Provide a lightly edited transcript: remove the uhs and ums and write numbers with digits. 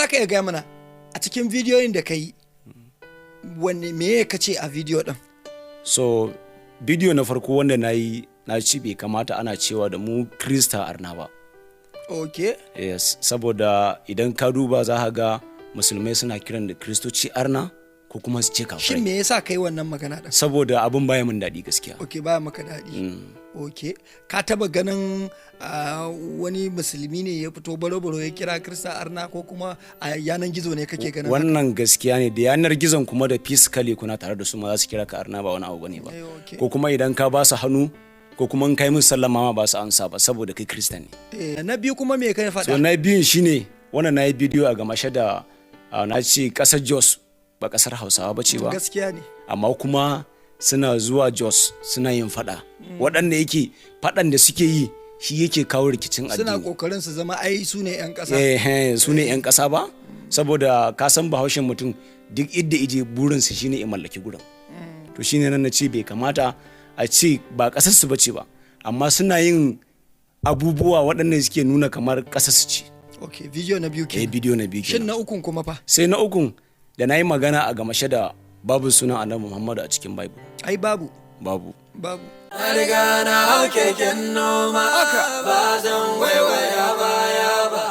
za ka iya gaya mana a cikin bidiyoyin da ka yi, wanne me ka ce a bidiyo ɗin? So bidiyo na farko wanda na yi, na ci bai kamata ana cewa da mu Krista arna ba. Yes, saboda idan ka duba za ka ga Musulmai suna kiran da Kristoci arna ko kuma su ce Shin kafirai. me yasa kai wannan magana ɗin? Saboda abin baya min daɗi gaskiya. Ok, baya maka daɗi. Ok, ka taba ganin wani Musulmi ne ya fito baro-baro ya kira Kirista arna, ko kuma a yanan gizo ne kake ganin haka? Wannan gaskiya ne, da yanar gizon kuma da physically kuna tare da su ma za su kira ka arna, ba wani abu bane ba. Ko kuma idan ka ba su hannu, ko kuma in kai musu sallama ma ba su ansa ba saboda kai Kristan ne. Eh, na biyu kuma me kai faɗa? So na biyun shine wannan, na yi bidiyo a gamashe da na ce kasar Jos ba kasar Hausawa ba ce ba. Gaskiya ne. Amma kuma suna zuwa Jos suna yin fada, waɗanda yake faɗan da suke yi shi yake kawo rikicin Suna addini. kokarin su zama ai su ne 'yan ƙasa. Eh, su ne 'yan ƙasa ba, saboda ka san Bahaushen mutum duk idda ije burinsa shine ya mallaki gurin. To shine nan na ce bai kamata a ce ba ƙasar su bace ba, amma suna yin abubuwa waɗanda suke nuna kamar ƙasar su ce. Ok, bidiyo na biyu kenan. Bidiyo na biyu Shin kenan. na ukun kuma fa? Sai na ukun da na yi magana a gamashe da babu sunan Annabi Muhammadu a cikin Bible. Ai babu. Babu. Babu. Na riga na hau keken noma, ba zan waiwaya baya ba.